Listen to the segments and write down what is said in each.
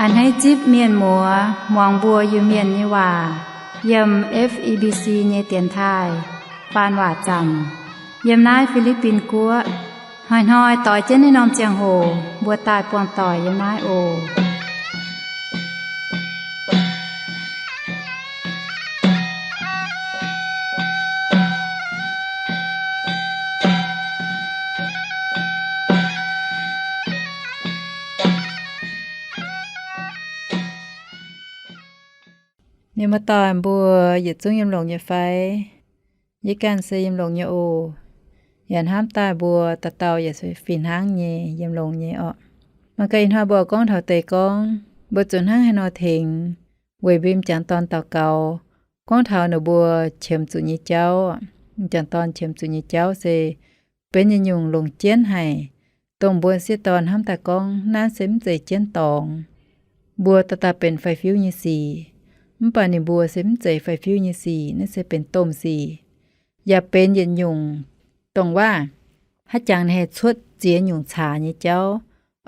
A'hneiv zipv mienh muoz muangx mbuo Iu-Mienh nyei waac yiem F E B C nyei dienx taaih faan waac zanc yiem naaiv Fi^li^bin Guoqv. Hnoi-hnoi doix jienv naaiv norm ziangh hoc mbuo daaih buangh doic yiem naaiv oc. Mienh muoz-doic mbuo yietc zungv yiem longx nyei fai? Yie ganh se yiem longx nyei oc. Yaac hnamv daaih mbuo dauh dauh yaac fih hnangv nyei yiem longx nyei orqc. Mangc gaax ih hnoi mbuo gorngv taux deix gorngv mbuo zuqc hnangv haaix nor tengx weic mbim jangx dorn daux gaux, gorngv taux ninh mbuo qiemx zuqc nyei jauv. Jangx dorn qiemx zuqc nyei jauv se benx yietc nyungc longc jienv haic, dongh mbuo sieqv dorn hnamv daaih gorngv naaiv se mv zeiz jienv dorngx. Mbuo dauh dauh benx faix-fiuv nyei sic, mv baac ninh mbuo se mv zeiz faix-fiuv nyei sic, naaiv se benx domh sic. Yaac benx yietc nyungc dongh waac haaix jangx ninh haih cuotv ziex nyungc caax nyei jauv,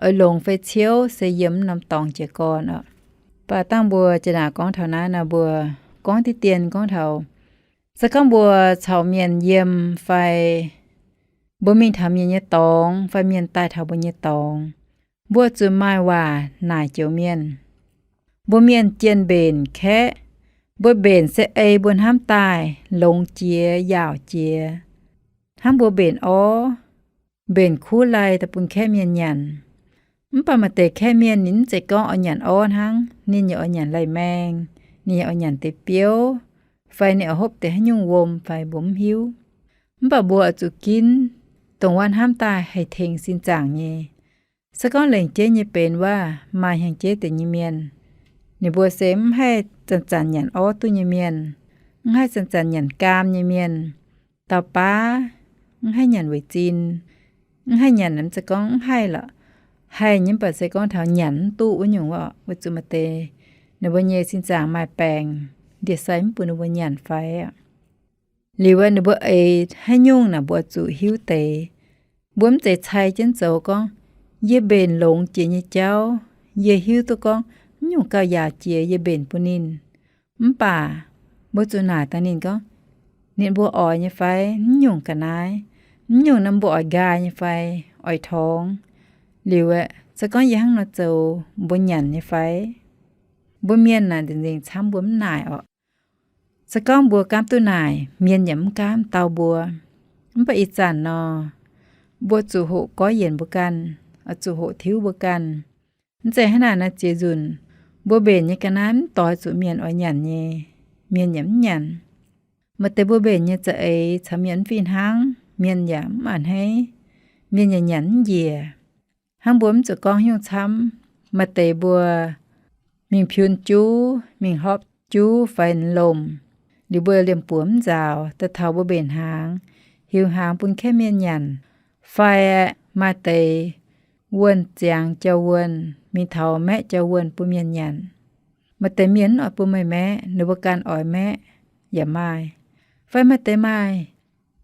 oix longx fai ciouv se yiem mv norm dorngx jiez gorn oc. Mv baac dangh mbuo jiex naaic gorngv taux naaiv nor, mbuo gorngv diqv dien gorngv taux se gorngv mbuo caux mienh yiem fai mbuo mingh taux mienh nyei dorngx fai mienh daaih taux mbuo nyei dorngx, mbuo zuqc maaih waac naaic joux mienh. Mbuo mienh jienh mbenc kaeqv, mbuo mbenc se ei mbuo hnamv daaih longx jiex yaauc jiex, hnangv mbuo mbenc orv, mbenc kuv lai daaih bun kaeqv mienh nyanc. Mv baac maaih deix kaeqv mienh ninh mv zeiz gorngv oix nyanc orv hnangv, ninh yaac oix nyanc lai-maeng, ninh yaac oix nyanc deix biouv, fai ninh oix hopv deix haaix nyungc wuom fai mbuo mv hiuv. Mv baac mbuo oix zuqc ginv dongh waac hnamv daaih haih tengx sin zaangc nyei. Se gorngv lengc jeiv nyei benx waac maaih hnyangx-jeiv deix nyei mienh, ninh mbuo se mv haih zanc-zanc nyanc orv duqv nyei mienh, mv haih zanc-zanc nyanc gaam nyei mienh, dauh baav mv haih nyanc weic zin, mv haih nyanc, mv zeiz gorngv mv haih lorqc, haih nyei mv baac se gorngv taux nyanc mv duqv wuov nyungc orqc, weic zuqc maaih deix ninh mbuo nyei sin zaangc maaih baengc, ndie-sai mv bun ninh mbuo nyanc fai aqv. Liuz aeqv, ninh mbuo eix haaix nyungc naaic mbuo zuqc hiuv deix. Mbuo mv zeiz cai jienv zoux gorngv, yie mbenc longx jiex nyei jauv, yie hiuv duqv gorngv mv nyungc gauh yaauc jiex yie mbenc bun ninh. Mv baac mbuo zuqc naaic daaih ninh gorngv, ninh mbuo oix nyei fai mv nyungc ga'naaiv, mv nyungc naaiv mbuo oix nqaai nyei fai, oix torngx. Liuz aeqv, se gorngv yie hnangv nor zoux mbuo nyanc nyei fai? Mbuo mienh naaic nzengc-nzengc camv mbuo mv naaic orqc. Se gorngv mbuo gaamv duqv naaic, mienh yaac mv gaamv dau mbuo. Mv baac ih zanc nor, mbuo zuqc hoqc goiv yienc mbuo ganh, oix zuqc hoqc tiuv mbuo ganh. Mv zeiz hnangv naaic nor ziex nzunc, mbuo mbenc nyei ga'naaiv mv doix zuqc mienh oix nyanc nyei, mienh yaac mv nyanc. Maaih deix mbuo mbenc nyei za'eix caux mienh mv fih hnangv, mienh yaac mv a'hneiv, mienh yaac nyanc mv njiec. Hnangv mbuo mv zuqc gorngv nyungc camv, maaih deix mbuo mingh piun juv, mingh hlopv juv fai lomc, liuz mbuo liemh buoz mv nzaaux, daaih taux mbuo mbenc hnaangx, hiuv hnaangx bun kaeqv mienh nyanc, fai maaih deix wuonh ziangx jauv wuonh mingh taux maeqv jauv wuonh bun mienh nyanc. Maaih deix mienh mv oix bun meih maeqv, ninh mbuo ganh oix maeqv yaac maaih. Fai maaih deix maaih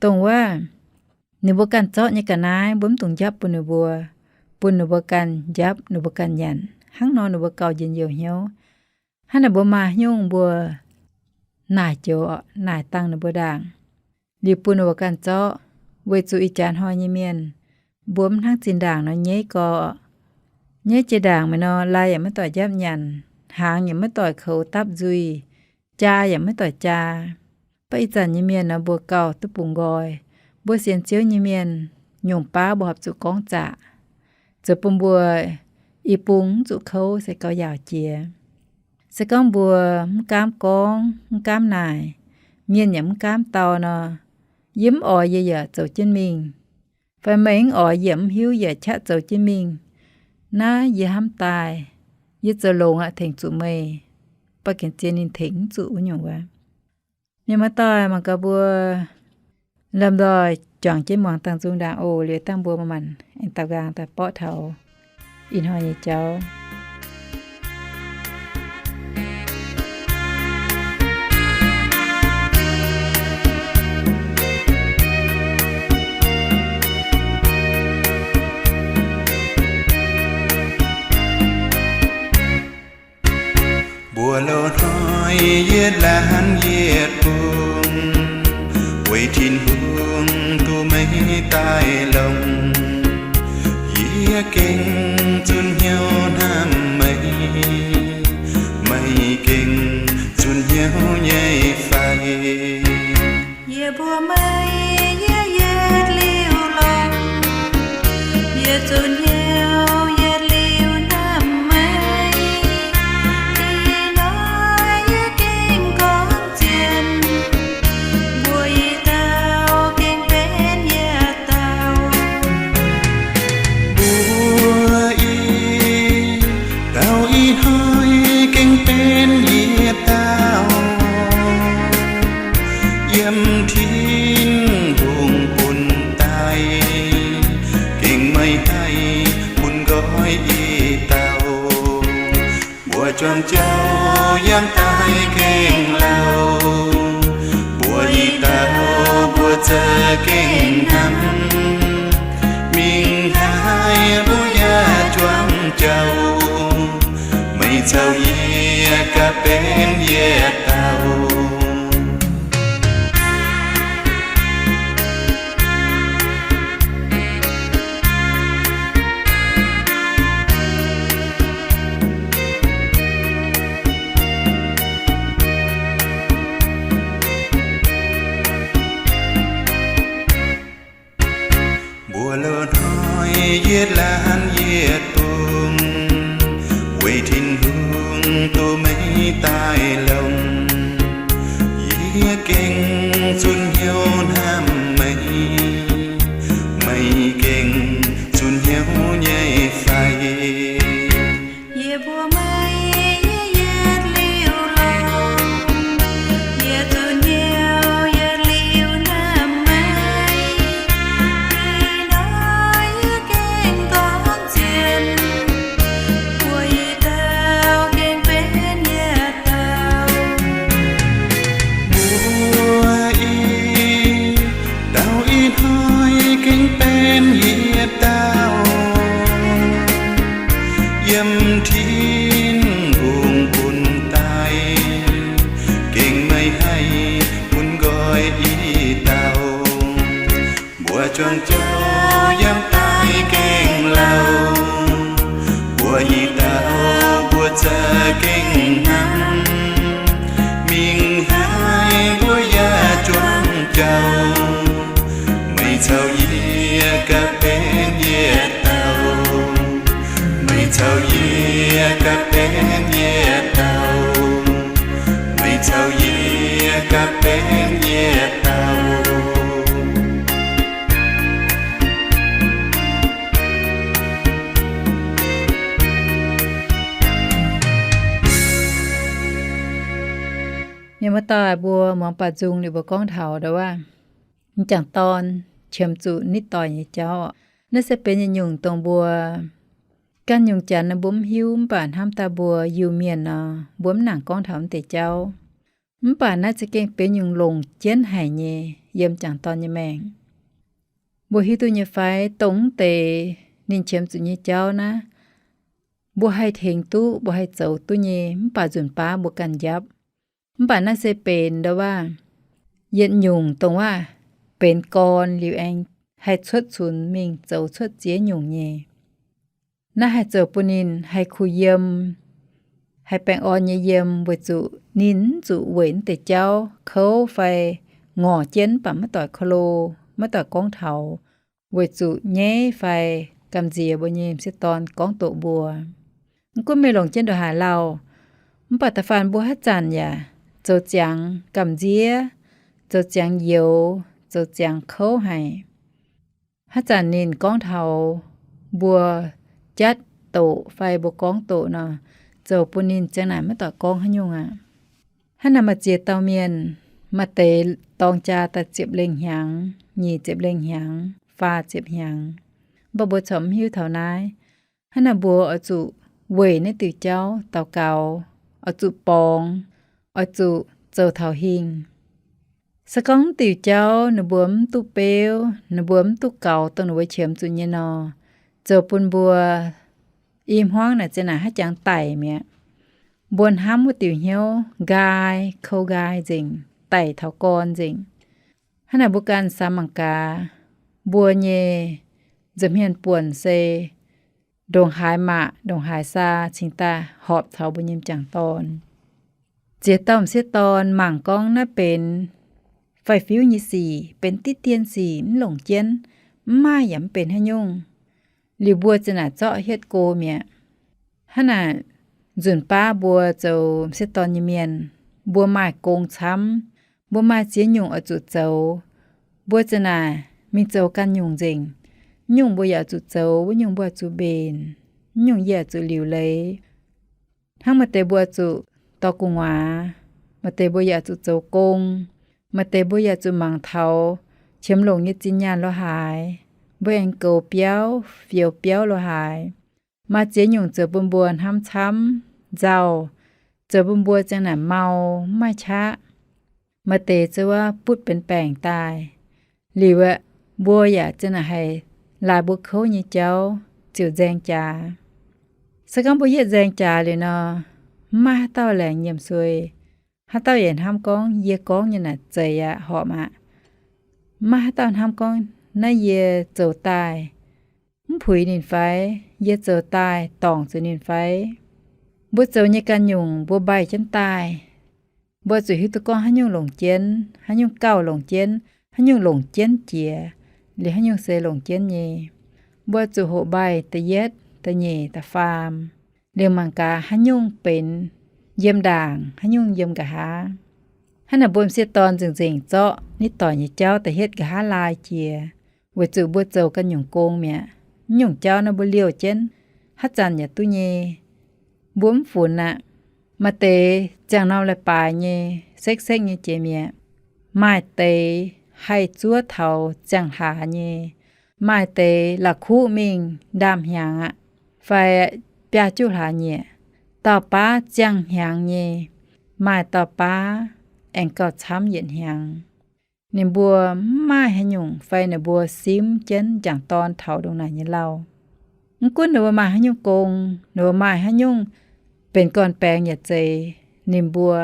dongh wuov, ninh mbuo ganh zorqv nyei ga'naaiv mbuo mv dungx njapv bun ninh mbuo, bun ninh mbuo ganh njapv, ninh mbuo ganh nyanc. Hnangv nor ninh mbuo gauh njien-youh hnyouv. Hnangv naaic mbuo maaih nyungc mbuo naaic joux, naaic dangh ninh mbuo ndaangc, liuz bun ninh mbuo ganh zorqv, weic zuqc ih jaax hnoi nyei mienh, mbuo mv hnangv zinh ndaangc nor nyaiv gorx. Nyaiv jiex ndaangc meih nor, lai yaac maiv doic njapv nyanc, hnaangx yaac maiv doic koux dapv nzuih, jaa yaac maiv doic jaa. Mv baac ih zanc nyei mienh nor mbuo gauh duqv bungx nqoi. Mbuo sienx Ziouv nyei mienh, nyungc baav mbuo horpc zuqc gorngv zaqc, zoux bun mbuo i bung mv zuqc kouv se gauh yaauc jiex. Se gorngv mbuo mv gaamv gorngv, mv gaamv naaic, mienh yaac mv gaamv dau nor, yie mv oix yie yaac zoux jienv mingh, fai meih mv oix yie mv hiuv yaac qaqv zoux jienv mingh. Naaiv yie hnamv daaih, yie zoux longx aqv tengx zuqc meih, baac gengh zien ninh tengx mv zuqc wuov nyungc wuov. Mienh muoz-doic, mangc gaax mbuo lomh nzoih juangc jienv muangx dangh nzung ndaangc oc. Liuz dangh mbuo manc-manc aengx daux nqaang daaih borqv taux ih hnoi nyei jauv. Mbuo loz-hnoi yietc laanh yietc bung, weic Tin-Hungh duqv meih daaih longc. Yie gengh zunh hnyouv hnamv meih, meih gengh zunh hnyouv nyei fai? Yie mbuox meih, yie yietc liuz longc, yie zunh hnyouv yietc liuz hnamv meih. Ih hnoi yie gengh gorngv zien, mbuo i dauh gengh benx yietc dauh. Mbuo i dauh ih hnoi gengh benx yietc dauh. Yiem Tin-Hungh bun daaih, gengh meih haih bun nqoi i dauh. Mbuo juangc jauv yangh daaih gengh lauh, mbuo i dauh mbuo za'gengh hnamv. Mingh haaix mbuo yaac juangc jauv, meih caux yie gapv benx yietc dauh. Mbuo loz-hnoi yietc laanh yietc bung, weic Tin-Hungh duqv meih daaih longc. Yie gengh zunh hnyouv hnamv meih, meih gengh zunh hnyouv nyei fai? Yie mbuox meih, yie yietc liuz longc, yie zunh hnyouv yietc liuz hnamv meih. Ih hnoi yie gengh gorngv zien, mbuo i dauh gengh benx yietc dauh. Mbuo i dauh ih hnoi gengh benx yietc dauh. Yiem Tin-Hungh bun daaih, gengh meih haih bun nqoi i dauh. Mbuo juangc jauv yangh daaih gengh lauh, mbuo i dauh mbuo za'gengh hnamv. Mingh haaix mbuo yaac juangc jauv, meih caux yie gapv benx yietc dauh. Meih caux yie gapv benx yietc dauh. Meih caux yie gapv benx yietc dauh. Mienh muoz-doic, mbuo muangx baac nzung liuz mbuo gorngv taux ndau wuov, m'jangc dorn qiemx zuqc nitv doic nyei jauv. Naaiv se benx yietc nyungc dongh mbuo ganh nyungc janx nor mbuo mv hiuv, mv baac hnamv daaih mbuo Iu-Mienh nor, mbuo mv nangc gorngv taux mv deix jauv. Mv baac naaiv za'gengh benx nyungc longc jienv haic nyei yiem m'jangc dorn nyei maengc. Mbuo hiuv duqv nyei fai, dongh mv deix ninh qiemx zuqc nyei jauv naaiv, mbuo haih tengx duqv, mbuo haih zoux duqv nyei, mv baac nzunc baav mbuo ganh njapv. Mv baac naaiv se benx ndau wuov yietc nyungc dongh wuov benx gorn liuz aengx haih cuotv cunx mingh zoux cuotv ziex nyungc nyei. Naaiv haih zoux bun ninh haih kuh yiem, haih baengh orn nyei yiem, weic zuqc ninh mv zuqc weic mv deix jauv kouv fai ngorc jienv mv baac maiv doic ko lo, maiv doic gorngv taux, weic zuqc nyaiv fai gamh nziex mbuo nyei m'sieqv dorn gorngv doqc mbuo. Mv gunv meih longc jienv ndongc haaix lauh, mv baac da'faanh mbuo haaix zanc yaac zoux ziangx gamh nziev, zoux ziangx youx, zoux ziangx kouv haic. Haaix zanc ninh gorngv taux mbuo jatv doqc fai mbuo gorngv doqc nor, zoux bun ninh ziang naaic maiv doic gorngv haaix nyungc aqv. Hnangv naaic maaih ziex dauh mienh, maaih deix dorng jaa daaih ziepc lengh hnyangx, nyic ziepc lengh hnyangx, faah ziepc hnyangx, mv baac mbuo corc mv hiuv taux naaiv. Hnangv naaic mbuo oix zuqc weic naaiv diuc jauv daux gaux, oix zuqc borngz, oix zuqc zoux taux hingh. Se gorngv diuc jauv ninh mbuo mv duqv beuv, ninh mbuo mv duqv gaux dongh ninh mbuo qiemx zuqc nyei nor, zoux bun mbuo i hmuangv naaic ziang naaic haaix jangx daic mi'aqv. mbuo hnamv wuov diuc hnyouv nqaai kou nqaai nzengc, daic taux gorn nzengc. Hnangv naaic mbuo ganh samx mangc gaax, mbuo nyei nza'hmien buonc se ndongc haaix maac ndongc haaix saa cingx daaih horpc taux mbuo nyei m'jangc dorn. Ziex dauh m'sieqv dorn mangc gorngv naaiv benx faix-fiuv nyei sic, benx diqv dien sic, mv longc jienv, mv maaih yaac mv benx haaix nyungc. Liuz mbuo ziouc naaic zorqv hietv go mi'aqv. Hnangv naaic, nzunc baav mbuo zoux m'sieqv dorn nyei mienh, mbuo maaih gong camv, mbuo maaih ziex nyungc oix zuqc zoux, mbuo ziouc naaic mingh zoux ganh nyungc nzengc. Mv nyungc mbuo yaac zuqc zoux, wuov nyungc mbuo zuqc mbenc, mv nyungc yie zuqc liuc leiz. Hnangv maaih deix mbuo zuqc dorh gu'nguaaz, maaih deix mbuo yaac zuqc zoux gong, maaih deix mbuo yaac zuqc mangc taux qiemx longc nyei zinh nyaanh lo haaix, mbuo aengx goux biauv, fioux biauv lo haaix. Maaih ziex nyungc zoux bun mbuo hnamv camv, nzauh, zoux bun mbuo ziang naaic mau, mv maaih qaqv. Maaih deix ziouc wuov butv benx baengc daaih. Liuz aeqv, mbuo yaac ziang naaic haiz laaix mbuo kouv nyei jauv ziouc nzaeng jaax. Se gorngv mbuo yietv nzaeng jaax liuz nor, mv maaih haaix dauh laengz nyiemc suei. Haaix dauh yaac hnamv gorngv, yie gorngv nyei naaic zeiz aqv, horpc aqv. Mv maaih haaix dauh hnamv gorngv, naaiv yie zoux daaih mv puix ninh fai? Yie zoux daaih dorngc zuqc ninh fai? Mbuo zoux nyei ganh nyungc mbuo mbaih jienv daaih, mbuo zuqc hiuv duqv gorngv haaix nyungc longc jienv, haaix nyungc gauh longc jienv, haaix nyungc longc jienv jiex, liuz haaix nyungc se longc jienv nyei. Mbuo zuqc hoqc mbaih da'yietv, da'nyeic, da'faam, liuz mangc gaax haaix nyungc benx yiem ndaangc, haaix nyungc yiem nqa'haav. Hnangv naaic mbuo m'sieqv dorn nzengc nzengc zorqv nitv doic nyei jauv da'hietv nqa'haav laai jiex, weic zuqc mbuo zoux ganh nyungc gong mi'aqv. Mv nyungc jauv naaiv mbuo liouh jienv, haaix zanc yaac duqv nyei. Mbuo mv funx aqv. Maaih deix ziangh norm leiz-baaix nyei, sekv-sekv nyei jiex mi'aqv. Maaih deix haih zuov taux ziangh hlaax nyei. Maaih deix la'kuqv mingh ndaamv-hnyangx aqv, fai biaa juqv hlaax nyieqc. Dauh baav ziangh hnyangx nyei, maaih dauh baav aengx gauh camv yietc hnyangx. Ninh mbuo mv maaih haaix nyungc fai ninh mbuo simv jienv m'jangc dorn taux ndongc naaic nyei lauh. Mv gunv ninh mbuo maaih haaix nyungc gong, ninh mbuo maaih haaix nyungc benx gorn-baengx yaac zeiz, ninh mbuo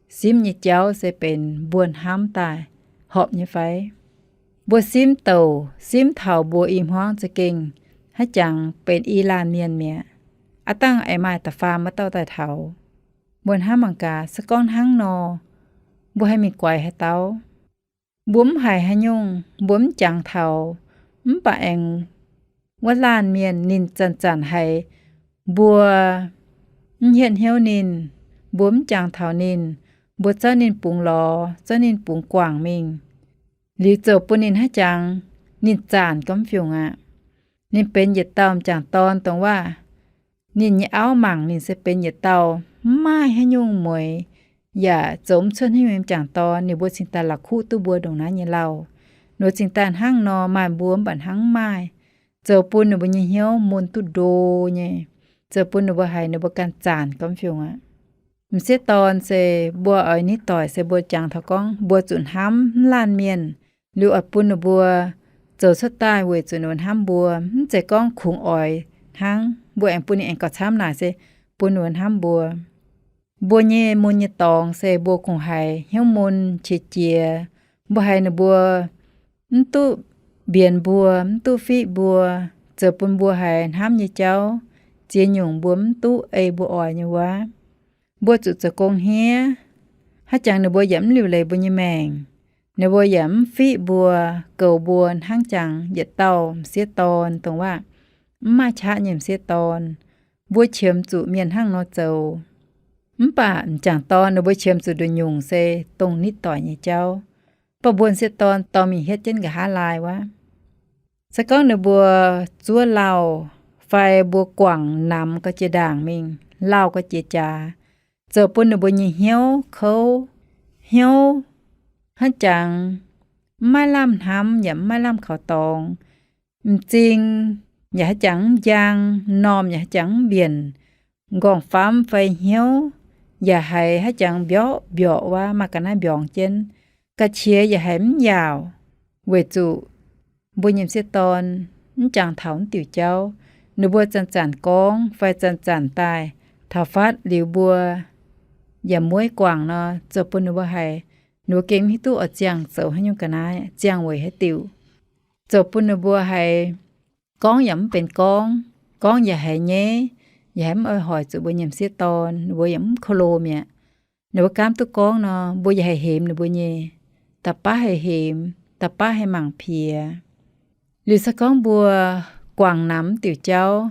simv nyei jauv se benx mbuo hnamv daaih horpc nyei fai? Mbuo simv douc, simv taux mbuo i hmuangv za'gengh haiz jangx benx i laanh mienh mi'aqv. Aav dangh aengx maaih da'faam wuov dauh daaih taux. Mbuo hnamv mangc gaax, se gorngv hnangv nor, mbuo haih mingh guaix haaix dauh? Mbuo mv haiz haaix nyungc, mbuo mv jangx taux, mv baac aengx wuov laanh mienh ninh zanc-zanc haiz mbuo mv hietv hnyouv ninh, mbuo mv jangx taux ninh, mbuo zorqv ninh bungx lorz, zorqv ninh bungx guangc mingh, liuz zoux bun ninh haiz jangx ninh zaanc gormx fiungc aqv. Ninh benx yietc dauh m'jangc dorn dongh waac. Ninh nyei auv mangc ninh se benx yietc dauh mv maaih haaix nyungc mueix, yaac zoux mv cuotv haaix nyungc m'jangc dorn, ninh mbuo cingx daaih la'kuqv duqv mbuo ndongc naaiv nyei lauh. Ninh mbuo cingx daaih hnangv nor maaih mbuo mv baac hnangv mv maaih, zoux bun ninh mbuo nyei hnyouv mun duqv ndo nyei, zoux bun ninh mbuo haiz ninh mbuo ganh zaanc gormx fiungc aqv. M'sieqv dorn se mbuo oix nitv doic se mbuo jangx taux gorngv mbuo zuqc hnamv mv laanh mienh, liuz oix bun ninh mbuo zoux cuotv daaih weic zuqc ninh mbuo hnamv mbuo. Mv zeiz gorngv kungx oix hnangv, mbuo aengx bun ninh aengx gauh camv naaic se bun ninh mbuo hnamv mbuo. Mbuo nyei mun nyei dorngx se mbuo kungx haiz hnyouv mun qiex jiez, mbuo haiz ninh mbuo mv duqv mbienx mbuo, mv duqv fiqv mbuo, zoux bun mbuo haiz hnamv nyei jauv ziex nyungc mbuo mv duqv ei mbuo oix nyei wuov. Mbuo zuqc zoux gong hniev, haaix jangx ninh mbuo yaac mv liuc leiz mbuo nyei maengc. Ninh mbuo yaac mv fiqv mbuo, goux mbuo hnangv jangx yietc dauh m'sieqv dorn dongh waac mv maaih qaqv nyei m'sieqv dorn. Mbuo qiemx zuqc mienh hnangv nor zoux. Mv baac m'jangc dorn ninh mbuo qiemx zuqc nduqc nyungc se dongh nitv doic nyei jauv. Mv baac mbuo m'sieqv dorn dorh mingh hietv jienv nqa'haav laai wuov. Se gorngv ninh mbuo zuov lauh fai mbuo guangc namx ga'jiex ndaangc mingh, lauh ga'jiex jaax, zoux bun ninh mbuo nyei hnyouv kouv, hnyouv haaix jangx mv maaih lamh hnamv yaac mv maaih lamh kaux dorngx. M'zing yaac haaix jangx mv njang, m'normh yaac haaix jangx mv mbienc, m'nqorngv-famv fai hnyouv yaac haiz haaix jangx mbiorqv mbiorqc wuov, maaih ga'naaiv mbiorngz jienv, ga'qiex yaac haiz mv yaauc, weic zuqc mbuo nyei m'sieqv dorn mv jangx taux mv diuc jauv. Ninh mbuo zanc-zanc gorngv fai zanc-zanc daaih Taux fatv liuz mbuo yaac mueiv guangc nor, zoux bun ninh mbuo haiz, ninh mbuo gengh mv hiuv duqv oix ziangh zoux haaix nyungc ga'naaiv, ziangh weic haaix diuc. Zoux bun ninh mbuo haiz gorngv yaac mv benx gorngv, gorngv yaac haiz nyaiv, yaac haiz mv oix hoic zuqc mbuo nyei m'sieqv dorn, ninh mbuo yaac mv ko lo mi'aqv. Ninh mbuo gaamv duqv gorngv nor, mbuo yaac haiz hemx ninh mbuo nyei, da'baav haiz hemx, da'baav haiz mangc piex. Liuz se gorngv mbuo guangc namx diuc jauv,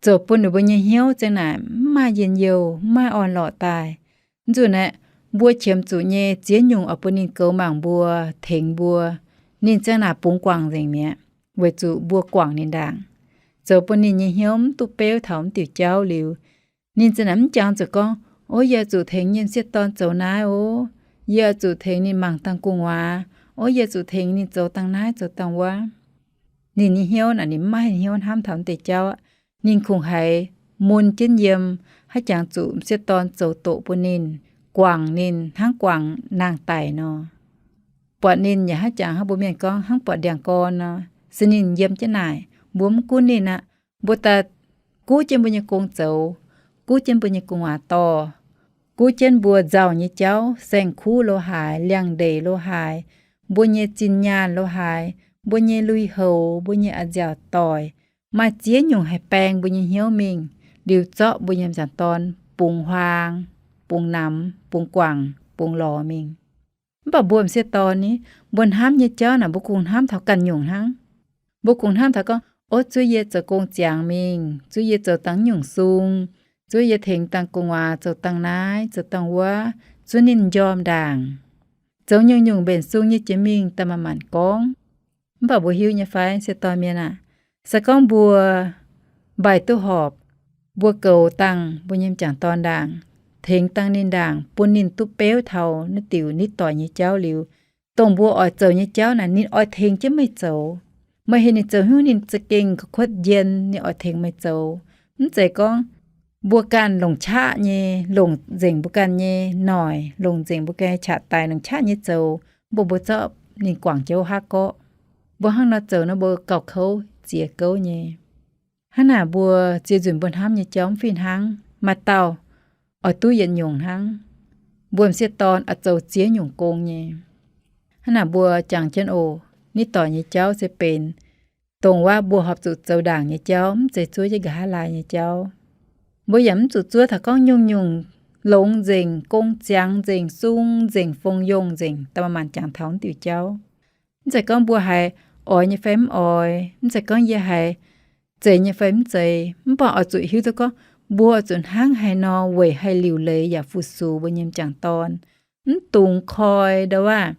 zoux bun ninh mbuo nyei hnyouv zengv naaic mv maaih njien-youh, mv maaih orn-lorqc daaih. Mv nzunc aeqv, mbuo qiemx zuqc nyei ziex nyungc oix bun ninh goux mangc mbuo, tengx mbuo, ninh zengv naaic bungx guangc nzengc mi'aqv, weic zuqc mbuo guangc ninh ndaangc, zoux bun ninh nyei hnyouv mv duqv beuv taux mv diuc jauv liuz, ninh zengv naaic mv jangx zuqc gorngv, Ov, yie zuqc tengx nyei m'sieqv dorn zoux naaiv oc. Yie zuqc tengx ninh mangc dangh gu'nguaaz. Ov, yie zuqc tengx ninh zoux dangh naaiv zoux dangh wuov. Ninh nyei hnyouv naaic ninh mv maaih hnyouv hnamv taux mv deix jauv aqv. Ninh kungx haiz mun jienv yiem, haaix jangx zuqc m'sieqv dorn zoux doqc bun ninh, guangc ninh hnangv guangc nangh daic nor. Buatc ninh yaac haaix jangx hnangv mbuo mienh gorngv hnangv buatc ndiangx-gorn nor, se ninh yiem jienv naaic. Mbuo mv gunv ninh aqv. Mbuo daaih guv jienv mbuo nyei gong zoux, guv jienv mbuo nyei gu'nguaaz dorh, guv jienv mbuo nzauh nyei jauv, saeng-kuv lo haaix, liangx-ndeic lo haaix, mbuo nyei zinh nyaanh lo haaix, mbuo nyei lui-houx, mbuo nyei a'nziaauc doic, maaih ziex nyungc haih baeng mbuo nyei hnyouv mingh, liuz zorqv mbuo nyei m'jangc dorn bungx huaang, bungx namx, bungx guangc, bungx lorz mingh. Mv baac mbuo m'sieqv dorn ni, mbuo hnamv nyei jauv naaic mbuo kungx hnamv taux ganh nyungc hnangv. Mbuo kungx hnamv taux gorngv, Ov, zuov yie zoux gong ziangx mingh, zuov yie zoux dangh nyungc sung, zuov yie tengx dangh gu'nguaaz zoux dangh naaiv zoux dangh wuov, zuov ninh m'njormh ndaangc. Zoux nyungc-nyungc mbenc sung nyei jiex mingh daaih manc-manc gorngv. Mv baac mbuo hiuv nyei fai, m'sieqv dorn mienh aah, se gorngv mbuo mbaih duqv horpc, mbuo goux dangh mbuo nyei m'jangc dorn ndaangc, tengx dangh ninh ndaangc, bun ninh duqv beuv taux naaiv diuc nitv doic nyei jauv liuz, dongh mbuo oix zoux nyei jauv naaic ninh oix tengx jienv meih zoux. Meih heuc ninh zoux haaix nyungc ninh za'gengh ga'kuotv njien, ninh oix tengx meih zoux. Mv zeiz gorngv mbuo ganh longc qaqv nyei, longc nzengc mbuo ganh nyei noic, longc nzengc mbuo ganh nyei qaqv daic, longc qaqv nyei zoux, mv baac mbuo zorqv ninh guangc jienv wuov haav gorqv. Mbuo hnangv nor zoux nor mbuo gauh kouv ziex gouv nyei. Hnangv naaic mbuo ziex nzunc mbuo hnamv nyei jauv mv fih hnangv. Maaih dauh oix duqv yietc nyungc hnangv. Mbuo m'sieqv dorn oix zoux ziex nyungc gong nyei. Hnangv naaic mbuo jangx jienv oc, nitv doic nyei jauv se benx dongh wuov mbuo horpc zuqc zoux ndaangc nyei jauv, mv zeiz zuov jienv nqa'haav laai nyei jauv. Mbuo yaac mv zuqc zuov taux gorngv nyungc-nyungc longx nzengc, gong ziangx nzengc, sung nzengc, fongc yongh nzengc, daaih manc-manc jangx taux mv diuc jauv. Mv zeiz gorngv mbuo haiz oix nyei fai mv oix, mv zeiz gorngv yie haiz zeiz nyei fai mv zeiz, mv baac oix zuqc hiuv duqv gorngv mbuo oix zuqc hnangv haaix nor weic haih liuc leiz yaac fu-sux mbuo nyei m'jangc dorn. Mv dungx koi ndau wuov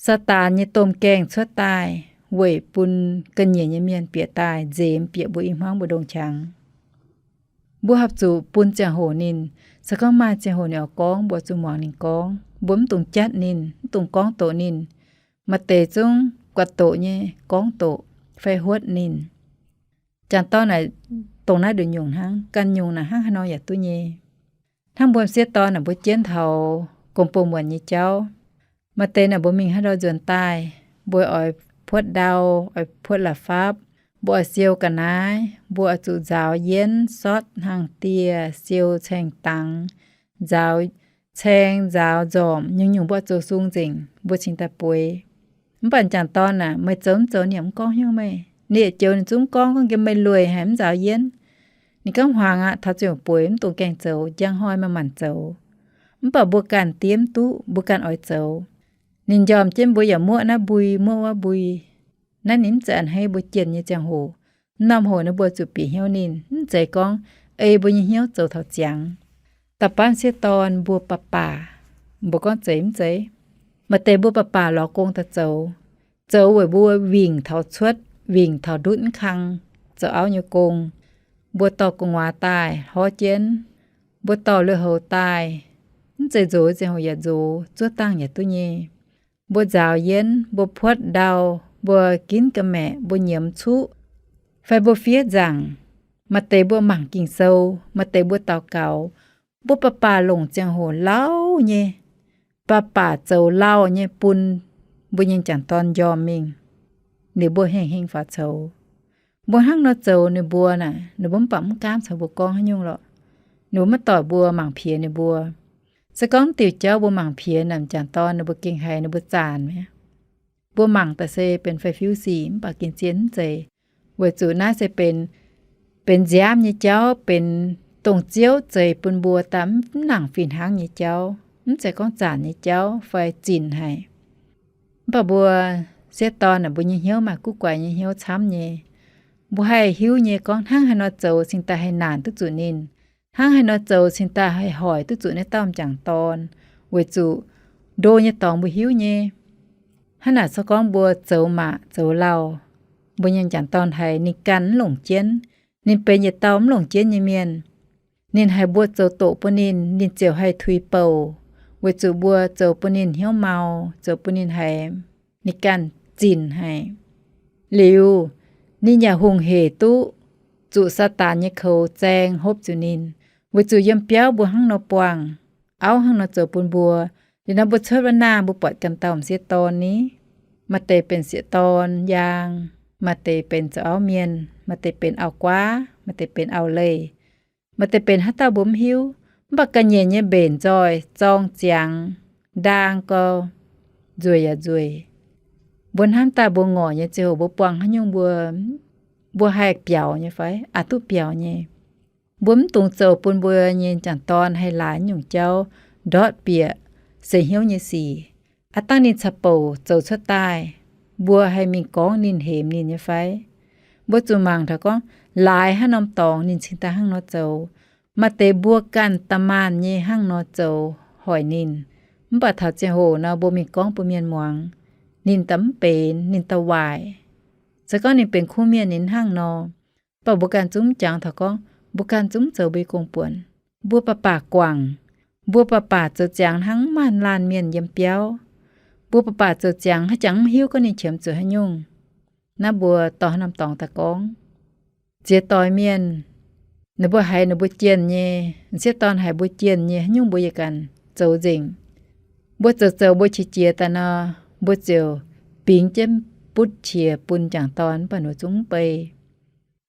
Saadaan nyei domh gaengh cuotv daaih weic bun ga'nyiec nyei mienh bieqc daaih nzemx bieqc mbuo i hmuangv mbu'ndongx qangx. Mbuo horpc zuqc bun ziangh hoc ninh. Se gorngv maaih ziangh hoc ninh oix gorngv, mbuo zuqc muangx ninh gorngv. Mbuo mv dungx jatv ninh, mv dungx gorngv doqc ninh. Maaih deix zungv guatc doqc nyei gorngv doqc fai huotv ninh. Jangc dorn naaic dongh naaiv nduqc nyungc hnangv, ganh nyungc naaic hnangv haaix nor yaac duqv nyei. Hnangv mbuo m'sieqv dorn naaic mbuo jienv taux gong-bou muonc nyei jauv. Maaih deix naaic mbuo mingh haaix ndau nzuonx daaih, mbuo oix puotv ndau, oix puotv la'fapv, mbuo oix siou ga'naaiv, mbuo oix zuqc nzaaux yienv, sortv hnaangx-dieh, siou caeng-dangx, nzaaux caeng, nzaaux nzormc, nyungc-nyungc mbuo oix zoux sung nzengc, mbuo cingx daaih bueix. Mv baac m'jangc dorn naaic, meih zoux mv zoux ninh yaac mv gorngv hnyouv meih. Ninh yietc joux ninh zungv gorngv, gorngv nqemh meih lueic haic mv nzaaux yienv. Ninh gorngv hmuangx aqv, taux ziouc bueix mv dungx gaengh zoux, njang hnoi manc-manc zoux. Mv baac mbuo ganh diev mv duqv, mbuo ganh oix zoux. Ninh njormh jienv mbuo yaac muoqv naaiv mbui, muoqv wuov mbui. Naaiv ninh mv zeiz a'hneiv mbuo jienh nyei ziangh hoc. Norm hoc naaiv mbuo zuqc bieqc hnyouv ninh, mv zeiz gorngv ei mbuo nyei hnyouv zoux taux ziangx. Da'faanh m'sieqv dorn mbuo baac baac, mbuo gorngv zeiz mv zeiz? Maaih deix mbuo baac baac lorz gong daaih zoux. Zoux weic mbuo wingc taux cuotv, wingc taux ndutv mv kang zoux auv nyei gong. Mbuo dorh gu'nguaaz daaih hlorv jienv, mbuo dorh lui-houx daaih, mv zeiz nzox ziangh hoc yaac nzox, zuov dangh yaac duqv nyei. Mbuo nzaaux yienv, mbuo puotv ndau, mbuo ginv ga'maeqc, mbuo nyiemz cuqv, fai mbuo fiev nzaangc, maaih deix mbuo mangc Ging-Sou, maaih deix mbuo daux gaux, mbuo baac baac longc ziangh hoc lauh nyei, baac baac zoux lauh nyei bun mbuo nyei m'jangc dorn njormh mingh, ninh mbuo hengh heng faaux coux. Mbuo hnangv nor zoux ninh mbuo naaic, ninh mbuo mv baac mv gaamv caux mbuo gorngv haaix nyungc lorqc. Ninh mbuo maiv doic mbuo mangc piex ninh mbuo. Se gorngv diuh jauv mbuo mangc piex naaic m'jangc dorn ninh mbuo gengh haiz ninh mbuo zaanc mi'aqv. Mbuo mangc daaih se benx fai fiuv sic mv baac gengh zien mv zeiz, weic zuqc naaiv se benx, benx nziaamv nyei jauv, benx dongh Ziouv zeix bun mbuo daaih mv nangc fih hnangv nyei jauv, mv zeiz gorngv zaanc nyei jauv fai zinh haic. Mv baac mbuo sieqv dorn naaic mbuo nyei hnyouv maaih guv guaix nyei hnyouv camv nyei. Mbuo haih hiuv nyei gorngv hnangv haaix nor zoux cingx daaih haih naanc duqv zuqc ninh, hnangv haaix nor zoux cingx daaih haih hoic duqv zuqc naaiv dauh m'jangc dorn, weic zuqc ndo nyei dorngx mbuo hiuv nyei. Hnangv naaic se gorngv mbuo zoux maac zoux lauh, mbuo nyei m'jangc dorn haiz ninh ganh mv longc jienv, ninh benx yietc dauh mv longc jienv nyei mienh, ninh haiz mbuo zoux doqc bun ninh, ninh ziouc haih tuix bouc, weic zuqc mbuo zoux bun ninh hnyouv mau, zoux bun ninh haiz ninh ganh zinh haic. Liuz, ninh yaac hungh hec duqv zuqc Saadaan nyei koux zaeng hopv ziux ninh, weic zuqc yiem biauv mbuo hnangv nor buangh, auv hnangv nor zoux bun mbuo. Liuz nor mbuo cuotv wuov naah mbuo buatc ganh dauh m'sieqv dorn ni, maaih deix benx sieqv dorn yaang, maaih deix benx zoux auv mienh, maaih deix benx auv-guaav, maaih deix benx auv-leih, maaih deix benx haaix dauh mbuo mv hiuv. Mv baac ga'nyiec nyei mbenc nzoih, zorng ziangx, ndaang gau, nzueic yaac nzueic. Mbuo hnamv daaih mbuo ngorc nyei ziangh hoc mbuo buangh haaix nyungc mbuo, mbuo haih biaux nyei fai? Aqc duqv biaux nyei. Mbuo mv dungx zoux bun mbuo nyei m'jangc dorn haih laaix nyungc jauv ndortv bieqc seix hnyouv nyei sic. Aav dangh ninh caux bouc zoux cuotv daaih, mbuo haih mingh gorngv ninh, hemx ninh nyei fai? Mbuo zuqc mangc taux gorngv laaix haaix norm dorngx ninh cingx daaih hnangv nor zoux. Maaih deix mbuo ganh da'maanc nyei hnangv nor zoux hoic ninh, mv baac taux ziangh hoc nor mbuo mingh gorngv bun mienh muangx, ninh da'mv benx, ninh da'waaic. Se gorngv ninh benx kuv mienh ninh hnangv nor, mv baac mbuo ganh zungv jangx taux gorngv mbuo ganh zungv zoux mbuo nyei gong-buonc. Mbuo baac baac guangc, mbuo baac baac zoux ziangx hnangv mv maaih laanh mienh yiem biauv. Mbuo baac baac zoux ziangx haaix jangx mv hiuv gorngv ninh qiemx zuqc haaix nyungc. Naaiv mbuo dorh haaix norm dorngx daaih gorngv. Ziex doix mienh, ninh mbuo haiz ninh mbuo jienh nyei, m'sieqv dorn haiz mbuo jienh nyei haaix nyungc mbuo yaac ganh zoux nzengc. Mbuo zoux zoux mbuo qiex jiez daaih nor, mbuo ziouc bingx jienv butv qiex bun m'jangc dorn mv baac ninh zungv mv bei.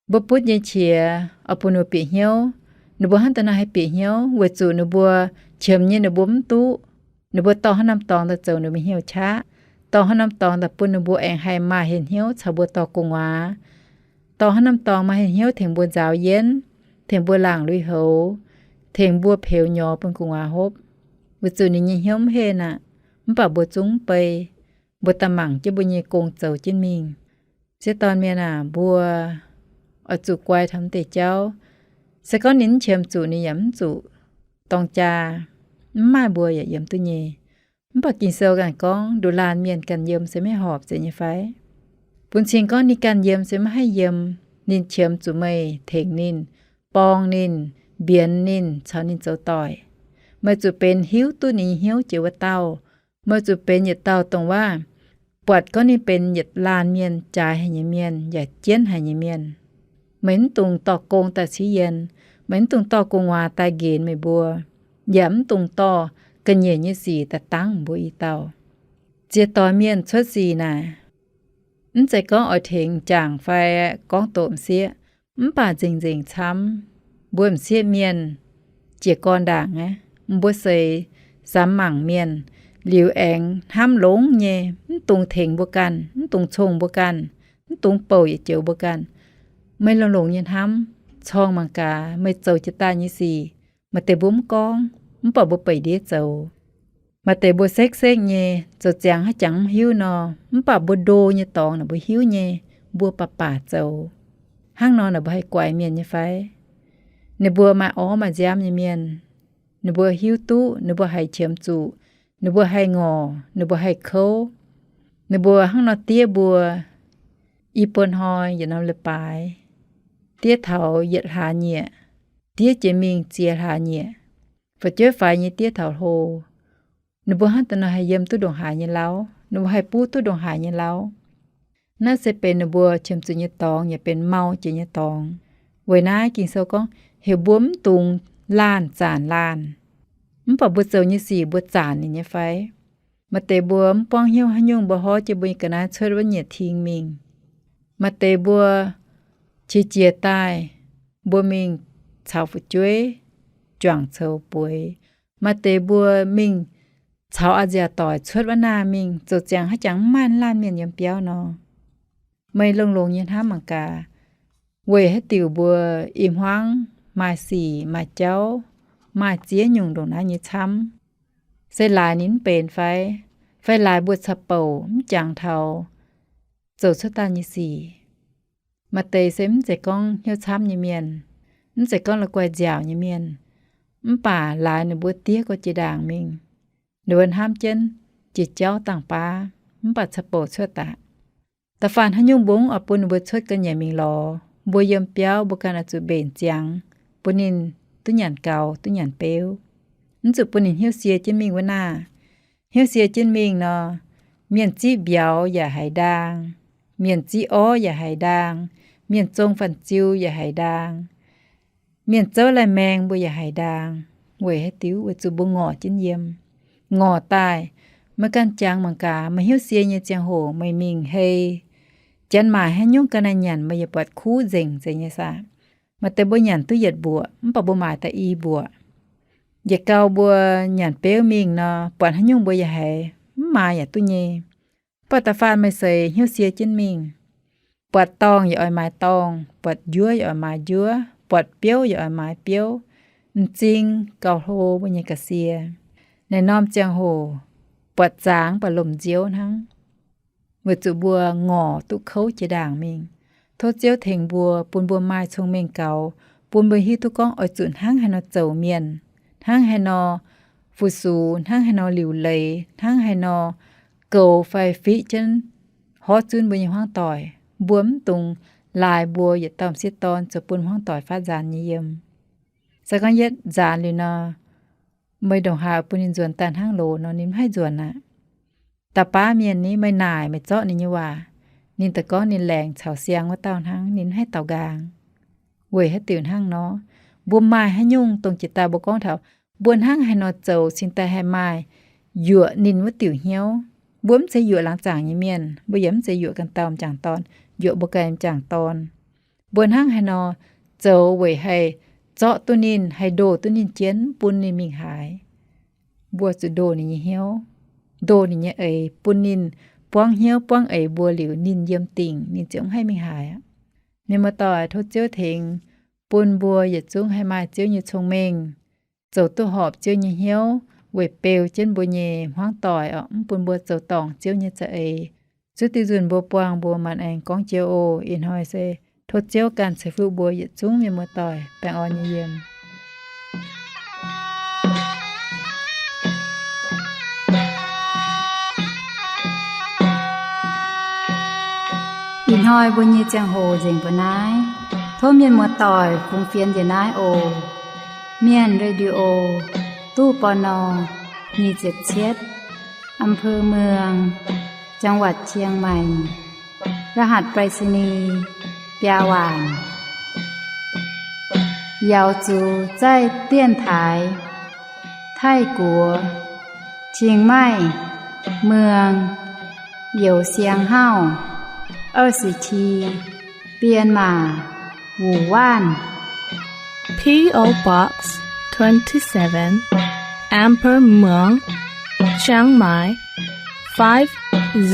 Mbuo butv nyei qiex oix bun ninh mbuo bieqc hnyouv, ninh mbuo hnangv daaih nor haih bieqc hnyouv weic zuqc ninh mbuo qiemx nyei ninh mbuo mv duqv. Ninh mbuo dorh haaix norm dorngx daaih zoux ninh mbuo hnyouv qaqv, dorh haaix norm dorngx daaih bun ninh mbuo aengx haih maaih hnyouv caux mbuo dorh gu'nguaaz, dorh haaix norm dorngx maaih hnyouv tengx mbuo nzaaux yienv, tengx mbuo laangc lui-houx, tengx mbuo peux nyorx bun gu'nguaaz hopv. Weic zuqc ninh nyei hnyouv mv henh aqv, mv baac mbuo zungv mv bei. Mbuo daaih mangc jienv mbuo nyei gong zoux jienv mingh. M'sieqv dorn mienh aac, mbuo oix zuqc guai taux mv deix jauv. Se gorngv ninh mv qiemx zuqc, ninh yaac mv zuqc dorng jaa, mv maaih mbuo yaac yiem duqv nyei. Mv baac Ging-Sou ganh gorngv nduqc laanh mienh ganh yiem se maiv horpc zeiz nyei fai? Bun cing gorngv ninh ganh yiem se maiv haih yiem. Ninh qiemx zuqc meih tengx ninh, borng ninh, mbienx ninh, caux ninh zoux doic. Meih zuqc benx hiuv duqv ninh nyei hnyouv jiex wuov dauh. Meih zuqc benx yietc dauh dongh waac buatc gorngv ninh benx yietc laanh mienh jaaix haic nyei mienh yaac jienv haic nyei mienh. Meih mv dungx dorh gong daaih ciev yienh. Meih mv dungx dorh gu'nguaaz daaih nqenx meih mbuo, yaac mv dungx dorh ga'nyiec nyei sic daaih dangv mbuo i dauh. Ziex doix mienh cuotv sic naaic, mv zeiz gorngv oix tengx jangx fai gorngv doqc m'sieqv, mv baac nzengc-nzengc camv, mbuo m'sieqv mienh jiez gorn ndaangc aqv. Mbuo seix samx mangc mienh liuz aengx hnamv longx nyei, mv dungx tengx mbuo ganh, mv dungx cong mbuo ganh, mv dungx bouc yietc joux mbuo ganh. Meih longx-longx nyei hnamv, corng mangc gaax meih zoux jiex daaih nyei sic. Maaih deix mbuo mv gorngv, mv baac mbuo beic ndiev zoux. Maaih deix mbuo sekv-sekv nyei, zoux ziangx haaix jangx mv hiuv nor, mv baac mbuo ndo nyei dorngx naaic mbuo hiuv nyei, mbuo baac baac zoux. Hnangv nor naaic mbuo haih guaix mienh nyei fai? Ninh mbuo maaih orv maaih nziaamv nyei mienh, ninh mbuo hiuv duqv, ninh mbuo haih qiemx zuqc, ninh mbuo haih ngorc, ninh mbuo haih kouv. Ninh mbuo hnangv nor diev mbuo i buo hnoi yietc norm leiz-baaix, diev taux yietc hlaax nyieqc, diev jiex mingh ziex hlaax nyieqc, fu'jueiv faix nyei diev taux hlo. Ninh mbuo hnangv daaih nor haih yiem duqv ndongc haaix nyei lauv, ninh mbuo haih buv duqv ndongc haaix nyei lauv. Naaiv se benx ninh mbuo qiemx zuqc nyei dorngx, yaac benx mau jiex nyei dorngx. Weic naaiv Ging-Sou gorngv heuc mbuo mv dungx laanh zaanc laanh. Mv baac mbuo zoux nyei sic mbuo zaanc ninh nyei fai? Maaih deix mbuo mv buangv hnyouv haaix nyungc mbuo horv jienv mbuo nyei ga'naaiv cuotv wuov nyiec ting mingh. Maaih deix mbuo qiex jiez daaih, mbuo mingh caux fu'jueiv, juangc coux bueix. Maaih deix mbuo mingh caux a'nziaauc doic cuotv wuov naaiv mingh zoux ziangx haaix jangx mv maaih laanh mienh yiem biauv nor. Meih longx-longx nyei hnamv mangc gaax, weic haaix diuc mbuo i hmuangv maaih sic maaih jauv, maaih ziex nyungc ndongc naaiv nyei camv? Se laaix ninh mv benx fai? Fai laaix mbuo caqv-bouc mv jangx taux zoux cuotv daaih nyei sic? Maaih deix se mv zeiz gorngv hnyouv camv nyei mienh, mv zeiz gorngv la'guaih nziaauc nyei mienh, mv baac laaix ninh mbuo diev gorx jiex ndaangc mingh. Ninh mbuo hnamv jienv jiex jauv dangh baav, mv baac caqv-bouc cuotv daaih. Da'faanh haaix nyungc mbuo mv oix bun ninh mbuo cuotv ga'nyiec mingh lorz, mbuo yiem biauv mbuo ganh oix zuqc mbenc ziangx, bun ninh duqv nyanc gaux, duqv nyanc beuv. Mv zuqc bun ninh hnyouv sie jienv mingh wuov naaiv. Hnyouv sie jienv mingh nor, mienh ziqv mbiauz yaac haiz ndaang, mienh ziqv orv yaac haiz ndaang, mienh zong fan-ziu yaac haiz ndaang, mienh zouv lai-maeng mbuo yaac haiz ndaang. Weic haaix diuc? Weic zuqc mbuo ngorc jienv yiem. Ngorc daaih, meih ganh jangx mangc gaax, meih hnyouv sie nyei ziangh hoc meih mingh hei, janx maaic haaix nyungc ga'naaiv nyanc meih yaac buatc kuv nzengc nzengc nyei saah? Maaih deix mbuo nyanc duqv yietc mbuoqc, mv baac mbuo maaic daaih i mbuoqc. Yietc gau mbuo nyanc beuv mingh nor, buatc haaix nyungc mbuo yaac haiz mv maaiz yaac duqv nyei. Mv baac da'faanh meih seix hnyouv sie jienv mingh, buatc dorngh yaac oix maaiz dorngh, buatc njuov yaac oix maaiz njuov, buatc biouv yaac oix maaiz biouv, m'zing gauh hlo mbuo nyei ga'sie. Naaiv norm ziangh hoc buatc zaangc mv baac lomh nziouv hnangv. Weic zuqc mbuo ngorc duqv kouv jiex ndaangc mingh. Tov Ziouv tengx mbuo, bun mbuo maaih cong-mengh gaux, bun mbuo hiuv duqv gorngv oix zuqc hnangv haaix nor zoux mienh, hnangv haaix nor fu-sux, hnangv haaix nor liuc leiz, hnangv haaix nor goux fai fiqv jienv horv zunv mbuo nyei hmuangv doic. Mbuo mv dungx laaix mbuo yietc dauh m'sieqv dorn zoux bun hmuangv doic faatv nzaanx nyei yiem. Se gorngv yietv nzaanx liuz nor, meih ndongc haaix bun ninh nzuonx daaih hnangv loz nor, ninh mv haih nzuonx aqv. Da'baav mienh ni, meih naaic, meih zorqv ninh nyei waac, ninh daaih gorngv ninh laengz caux siang wuov dauh hnangv, ninh mv haih daaux nqaang. Weic haaix diuc hnangv nor? Mbuo maaih haaix nyungc dongh jiex daaih mbuo gorngv taux mbuo hnangv haaix nor zoux cingx daaih haih maaih yuoqc ninh wuov diuc hnyouv. Mbuo mv zeiz yuoqc laangz zaangc nyei mienh, mbuo yaac mv zeiz yuoqc ganh dauh m'jangc dorn, yuoqc mbuo ganh m'jangc dorn. Mbuo hnangv haaix nor zoux weic haih zorqv duqv ninh, haih ndoh duqv ninh jienv, mv bun ninh mingh haaix. Mbuo zuqc ndoh ninh nyei hnyouv, ndoh ninh nyei eix, bun ninh buangv hnyouv buangv eix mbuo liuz, ninh yiem dingc, ninh ziouc mv haih mingh haaix aqv. Mienh muoz-doic, tov Ziouv tengx bun mbuo yietc zungv haih maaih Ziouv nyei cong-mengh, zoux duqv horpc Ziouv nyei hnyouv weic beu jienv mbuo nyei hmuangv doic orqc, mv bun mbuo zoux dorngc Ziouv nyei za'eix. Zuov diuh nzunc mbuo buangh mbuo maanc aengx gorngv jiex oc. Ih hnoi se tov Ziouv ganh ceix fuqv mbuo yietc zungv mienh muoz-doic baengh orn nyei yiem. Ih hnoi mbuo nyei ziangh hoc nzengc mbuo naaiv. Tov mienh muoz-doic fungx fienx njiec naaiv oc. Mienh Radio, ตู้ ปณ. nyic ziepc cietv, อำเภอเมือง จังหวัดเชียงใหม่ รหัสไปรษณีย์ biaa waanc. เหยาจูไจ้เตี้ยนถาย ไทยกัว เชียงใหม่ เมือง เหยาเซียงเฮ้า เอ้อสิที เปียนหม่า หมู่บ้าน P O Box twenty-seven, Amber Muang, Chiang Mai, five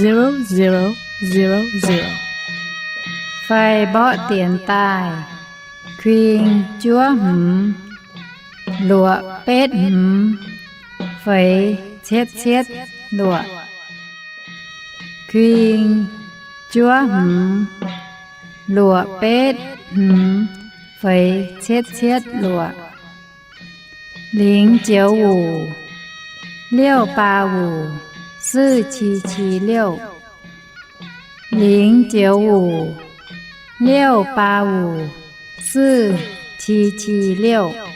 zero zero zero zero. Fai mborqv dienx daaih, kuing juov hmz, luoqc betv hmz, feix cietv cietv luoqc. Kuing juov hmz, luoqc betv hmz, feix cietv cietv luoqc. 零九五 六八五 四七七六. 零九五 六八五 四七七六.